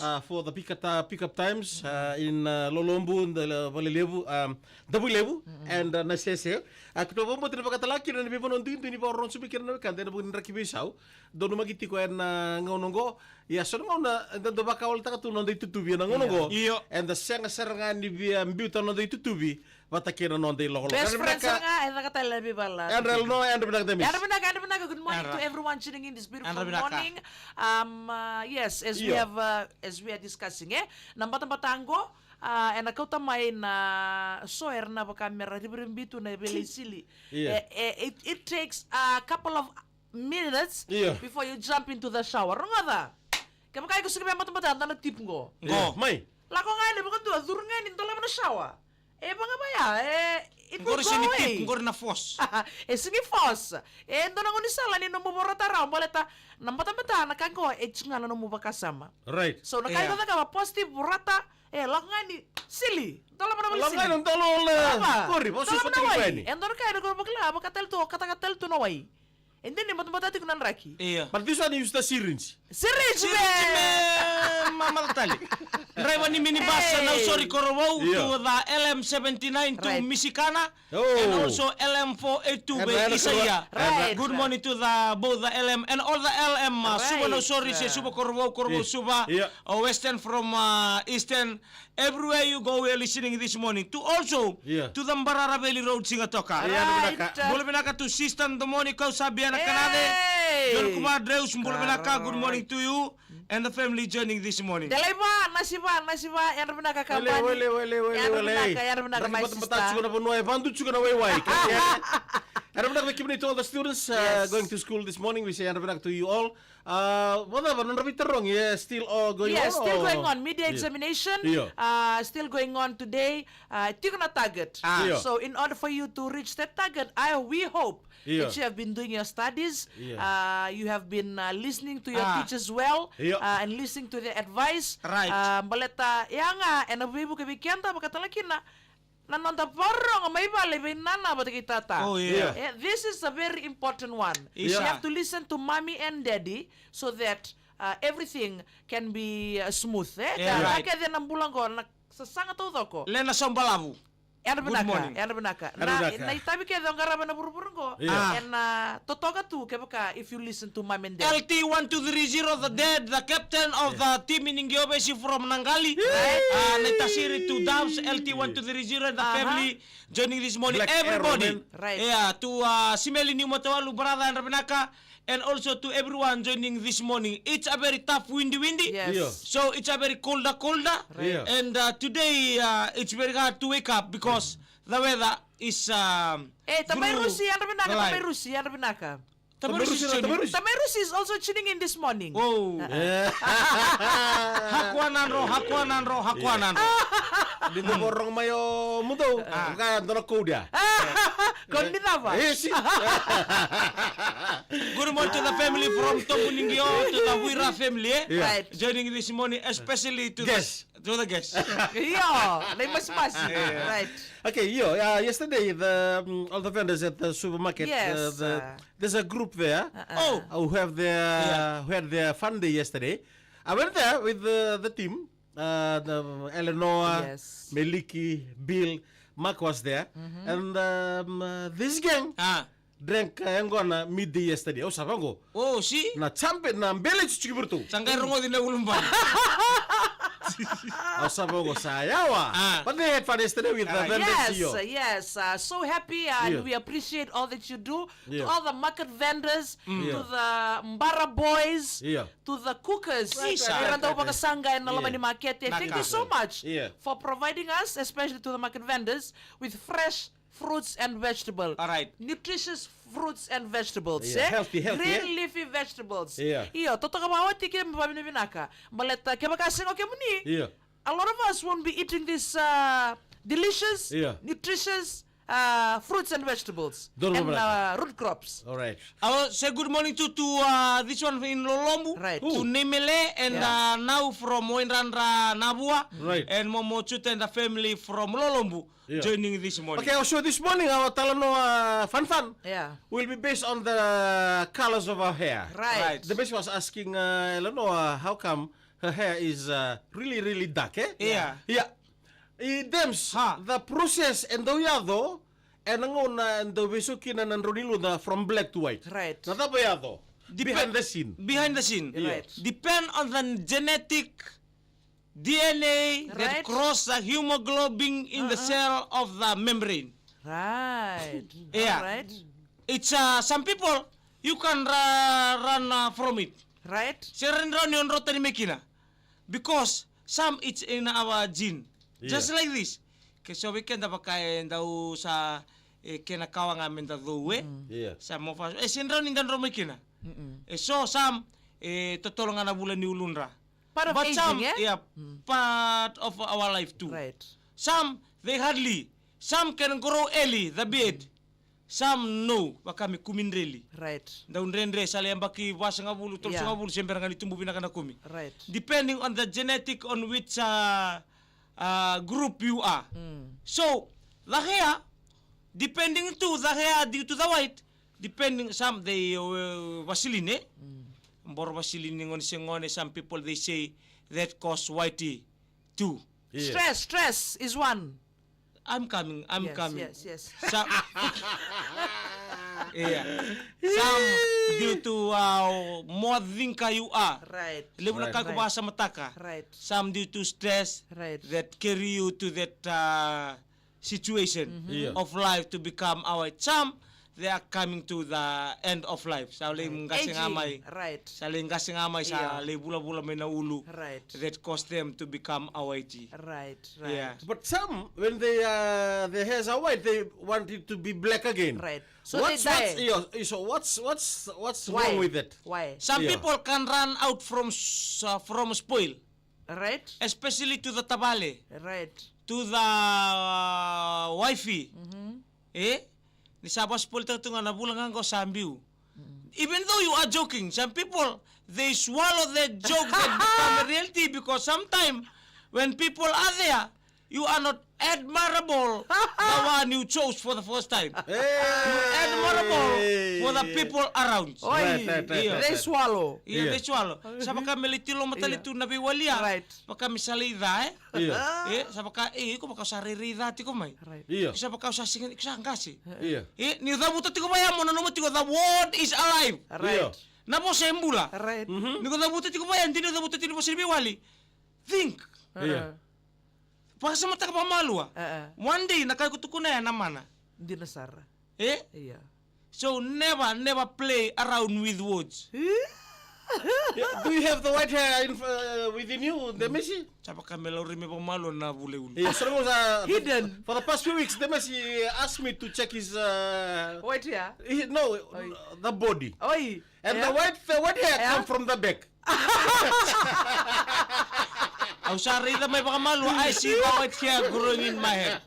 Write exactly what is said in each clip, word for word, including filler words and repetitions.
uh, for the pick up, uh, pick up times, uh, in, uh, Lolombu, the, uh, Valelevu, um, Davuilevu, and, uh, Nasese. Uh, keitou vakabauta ni vakatalega kina na veivanua duidui ni vakarorogo sobu kina na wekada ena vuku ni draki veisau. Donumaki tiko ena gauna oqo. Ia, so na gauna eda dau vakawaletaka tu na noda itutuvi ena gauna oqo. Io. Eda sega sara ga ni via biuta na noda itutuvi vata kei na noda iloloma. Best friend sara ga, e caka tale na veivala. Yadra Elenoa, yadra vinaka Demis. Yadra vinaka, yadra vinaka. Good morning to everyone tuning in this beautiful morning. Um, uh, yes, as we have, uh, as we are discussing, eh, na batabata qo, uh, ena kauta mai na so era na vaka mera rivirivi tu na veilaisili. Yeah. Eh, eh, it, it takes a couple of minutes before you jump into the shower. Rogoca. Kevaka iko sega ni via batabata, dua na tip qo. Qo. Mai. Lako ga yani vakadua, curu ga yani, dolava na shower. E vaka vaya, e, it will go away. Qori sega ni tip, qori na force. E sega ni force. E dua na gaunisala ni nomu vorata rawa, baleta na batabata na ka qo e tiko ga na nomu vakasama. Right. So na ka iko cakava, positive, vorata, e lako ga yani, sili. Dolava na wai sili. Lako ga yani, dolava na wai. Qori, vasusuta na wai. E dua na ka iko vakila, vakatale tu, kataka tale tu na wai. E dina ni batabata tiko na draki. Io. But this one use the syringe. Syringe, syringe man. Man, mama tale. Draiva ni minibus, hey, Nausori Korovou, io, to the L M seventy-nine to, right, Misikana. Oh. And also L M four eight two, and vei Isaia. Right. Good morning to the, both the L M and all the L M, uh, Suva, right, Nausori, se Suva Korovou, Korovou, io, Suva, io, or Western from, uh, Eastern. Everywhere you go, we are listening this morning. To also, yeah, to the Mbarara Valley Road, Sigatoka. Yeah, right. Bula vinaka to Sister Domoni Kausabi Anakanade. Hey. John Kumar Dreus, bula vinaka, good morning to you and the family joining this morning. Delaiva, Nasiva, Nasiva, yadra vinaka Kabani. Wele, wele, wele, wele. Yadra vinaka, yadra vinaka, my sister. Yadra vinaka, vei kemuni to all the students, uh, yes, going to school this morning. We say yadra vinaka to you all. Uh, vakacava na nodra veitarogi, e still all going on? Yeah, still going on. Media examination, uh, still going on today. Uh, tiko na target. Ah. Io. So in order for you to reach that target, I, we hope that you have been doing your studies, uh, you have been, uh, listening to your teachers well, uh, and listening to their advice. Right. Uh, baleta ya ga ena veivuke vei keda, vakatale kina na noda vakarorogo mai vale vei nana vata kei tata. Oh, yeah. Eh, this is a very important one. Yeah. You have to listen to mommy and daddy so that, uh, everything can be, uh, smooth, eh? Yeah, right. Ka kece na bula qo, na sasaga taucoko. Le na saubalavu. Yadra vinaka, yadra vinaka. Na, na itavi kece o qarava na vuravura qo, yeah, ena totoka tu kevaka if you listen to mom and dad. L T one two three zero, the dad, the captain of the team in Ingiovesi from Naqali. Right. Uh, Naitasiri to Doves, L T one two three zero and the family joining this morning. Black Arrow, everybody. Right. Yeah, to, uh, Simeli Niu Matawalu, brother, yadra vinaka. And also to everyone joining this morning. It's a very tough windy, windy. Yes. Yeah. So it's a very colder, colder. Right. Yeah. And, uh, today, uh, it's very hard to wake up because the weather is, um, eh, Tamai Rusi, yadra vinaka, Tamai Rusi, yadra vinaka. Tamai Rusi, Tamai Rusi. Tamai Rusi is also tuning in this morning. Oh. Uh-uh. Yeah. Hakua nadro, hakua nadro, hakua nadro. Ni mo rorogo mai o Mudou, ah, ka dua na code ya. Code ni cava? Eh, si. Good morning to the family from Tobu Nigio, to the Vuira family, eh? Yeah. Right. Joining this morning, especially to the, to the guests. Io, na imasimasi. Yeah. Right. Okay, io, uh, yesterday, the, um, all the vendors at the supermarket, yes, uh, the, uh, there's a group there, uh, uh, who have their, yeah, who had their fun day yesterday. I went there with the, the team. Uh, the Eleanor, yes, Meliki, Bill, Mark was there, mm-hmm, and, um, uh, this gang, ah, drank, uh, yaqona midday yesterday. Au sa vaqo. Oh, si? Na champion, na bele tsutsukivurtu. Sa qai rogoci na ulubale. Au sa vaqo sa yawa. Ah. But they had fun yesterday with the vendors. Yes, yes. Uh, so happy, uh, and we appreciate all that you do. Yeah. To all the market vendors, mm, to the Mbara boys, yeah, to the cookers. Right, right, right, right. Era dau vakasaqa ena loma ni makete. Thank you so much for providing us, especially to the market vendors, with fresh fruits and vegetable. All right. Nutritious fruits and vegetables, eh? Healthy, healthy, eh? Green leafy vegetables. Yeah. Io, totoka vakaoti ke me vavinavinaka. Baleta kevaka sega o kemuni, yeah, a lot of us won't be eating this, uh, delicious, yeah, nutritious, uh, fruits and vegetables and, uh, root crops. All right. I will say good morning to, to, uh, this one in Lolombu, right, to Nemele and, yeah, uh, now from Moindradra Navua, right, and Momo Chuta and the family from Lolombu, yeah, joining this morning. Okay, so this morning our talanoa, uh, fun fun, yeah, will be based on the colors of our hair. Right. Right. The best was asking, uh, Eleanor, uh, how come Her hair is uh, really, really dark, eh? Yeah. Yeah. I Dems, ha, the process e dau yaco ena gauna e dau vesu kina na drau ni luda from black to white. Right. Na cava e yaco? Behind the scene. Behind the scene. Yeah. Right. Depend on the genetic D N A that, right, cross the hemoglobin in the, uh-uh, cell of the membrane. Right. Yeah. All right. It's uh, some people you can uh, run uh, from it. Right. Se rani rau ni o drau tani mai kina. Because some it's in our gene. Yeah. Just like this. Ke so vei keda vaka e dau sa e kena kawa ga me da cou e. Mm. Yeah. Sa mo fa e se drau ni da drau mai kina. Mm-mm. E so some e totolo ga na vula ni uludra. Part of, but aging, some, eh? Yeah, mm, part of our life too. Right. Some they hardly, some can grow early the beard. Some no, vaka me kumi dreli. Right. Dau dredre, sa lai yabaki vasagavulu, tolusagavulu, yeah, se bera ga ni tubu vinaka na kumi. Right. Depending on the genetic on which uh, uh, group you are. Mm. So, the hair, depending to the hair due to the white, depending some they uh, Vaseline, eh? Mm. Boro Vaseline gone se gone, some people they say that cause whitey too. Yeah. Stress, stress is one. I'm coming, I'm, yes, coming. Yes, yes. Some, yeah. Some due to uh, more thinker you are. Right. Levu na, right, ka ko, right, vasamataka. Right. Some due to stress, right, that carry you to that uh, situation, mm-hmm, yeah, of life to become our. Some they are coming to the end of life. Sa lai, right, qase ga, aging, mai. Right. Sa lai qase ga mai, sa, yeah, lai vulavula mai na ulu. Right. That caused them to become our age. Right, right. Yeah. But some, when they uh, their hairs are white, they want it to be black again. Right. So what's, they dye. What's, yeah, so what's what's what's, why, wrong with that? Why? Some, yeah, people can run out from s- uh, from spoil. Right. Especially to the tavale. Right. To the uh, wifey. Mm-hmm. Eh? Ni sa vasipolitaka tu ga na vula ga qo sa biu. Mm. Even though you are joking, some people, they swallow the joke that become a reality because sometimes when people are there, you are not admirable the one you chose for the first time. Hey. You admirable for the people around. Oi. Right, right, right, yeah, right, they swallow. Yeah, yeah, they swallow. Sa vaka me lai tilo matali, yeah, tu na veiwalia. Right. Vaka me sa lai ca, eh? Io. E, sa vaka, e, iko vaka sa rairai ca tiko mai. Right. Io. Iko sa vaka sa siga, iko sa qase. Io. E, ni cavuta tiko mai ya mo nanuma tiko, the word is alive. Right. Io. Na vosa e bula. Right. Mhm. Ni ko cavuta tiko mai ya, dina cavuta tiko ni vosa ni veiwali. Think. Io. Vakasamataka vakamalua. Uh-uh. One day, na ka iko tukuna ya na mana. Dina sara. E? Io. So never, never play around with words. Yeah, do you have the white hair in, uh, within you, Demesi? Sa vaka me lauri me vakamalua na vula e ulu. Yeah, so was, uh, hidden. For the past few weeks, Demesi asked me to check his uh, white hair. He, no, oi, the body. Oi. And, yeah, the white, the white hair, yeah, come from the back. Au sa raica mai vakamalua, I see the white hair growing in my head.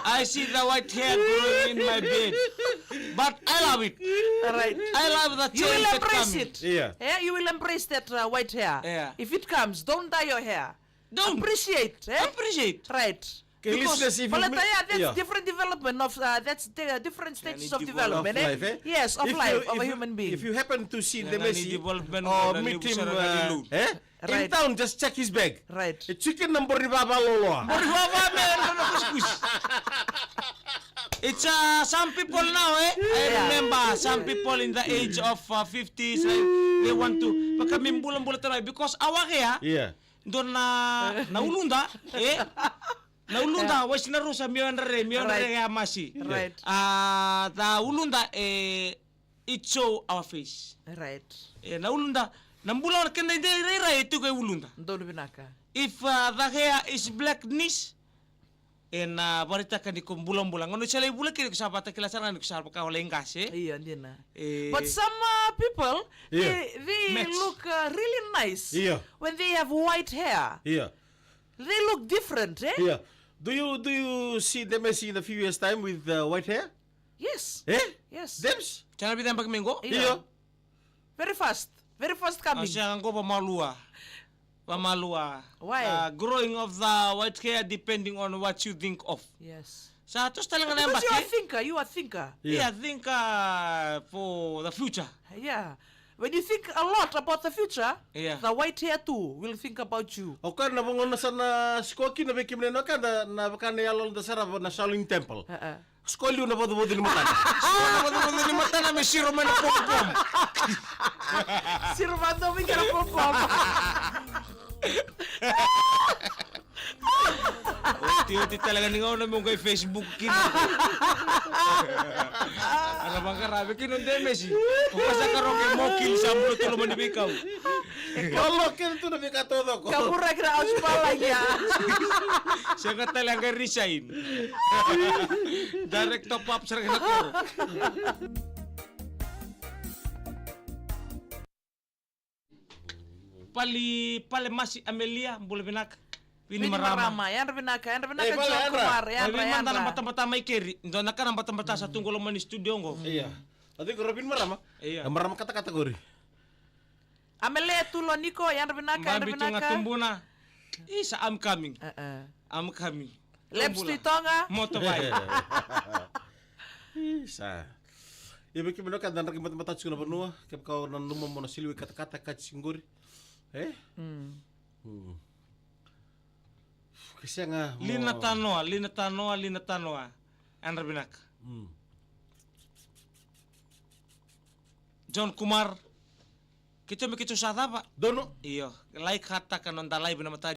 I see the white hair growing in my beard. But I love it. Right. I love the change that coming. You will embrace it. Yeah. Yeah, you will embrace that uh, white hair. Yeah. If it comes, don't dye your hair. Don't. Appreciate, eh? Appreciate. Right. Okay, because listeners, if you baleta, yeah, that's, yeah, different development of, uh, that's the different stages of development, eh? Of life, eh? Yes, of life of a human being. If you happen to see Demesi or meet him, uh, eh? Right. In town, just check his bag. Right. E tiko na boro ni vava loloa. Boro ni vava me na kusikusi. It's uh, some people now, eh? I, yeah, remember some people in the age of uh, fifties, eh, they want to become bulabula tale because our hair, yeah, dua na, na uluda, eh? Na uluda, yeah, wasi na rusa, mio na re, mio na re, right, ya masi. Right. Ah, the uluda, eh, it show our face. Right. Eh, na uluda, na bula na keda i rairai e tiko e uluda. Donu vinaka. If uh, the hair is blackness, e na varitaka ni ko bulabula. Gona sa lai vula kina ko sa vatakila sara ni ko sa vaka o lai qase. Io, dina. Eh. But some uh, people, yeah, they, they, match, look uh, really nice, yeah, when they have white hair. Yeah. They look different, eh? Yeah. Do you do you see Demesi in a few years' time with uh, white hair? Yes. Eh? Yes. Dems? Tena vita baki mengo? Io. Io. Very fast. Very fast coming. Asa qo vamalua. Vamalua. Why? Uh, growing of the white hair depending on what you think of. Yes. Sa toso tale ga na yabaki. Because you are a thinker, you are a thinker. Yeah, yeah, thinker for the future. Yeah. When you think a lot about the future, yeah, the white hair too will think about you. O koya na vagona sa na sikoki na vei kemuni na kada na vaka na yalo da sarava na Shaolin Temple. Uh-uh. Siko liu na vodovodo ni matana. Siko na vodovodo ni matana me siro mai na pompom. Siro mai na pompom. Oti, oti tale ga ni gauna meu qai Facebook kina. Ana vaqara vei kina o Demesi. O ka sa karoke mo kili sa bula tu loma ni veikau. Kalo kina tu na veika taucoko. Ka vura kina Australia. Sega tale a qai resign. Direct top up sara kina koro. Pali, pale masi Amelia, bula vinaka. Vini marama. Marama, yadra vinaka, yadra vinaka. Ei, pale John yadra. Kumar, yadra, yadra. Mada na batabata mai keri, dua na ka na batabata sa tu qo loma ni studio qo. Ia. A tiko ra vini marama. Ia. Na marama katakata qori. Amelia Tulo Niko, yadra vinaka, yadra vinaka. Babi tu ga tubuna. Isa, I'm coming. Uh-uh. I'm coming. Leps tu i Toga. Motobai. Isa. Ia vei kemuni na ka da draki matamata tiko na vanua, kevaka o nanuma mo na siliwi katakata ka tiko qori. E? Mm. Mm. Ke sega mo... Lina Tanoa, Lina Tanoa, Lina Tanoa. Yadra vinaka. Mm. John Kumar. Keitou me keitou sa cava? Dono. Io, like hataka noda live na mata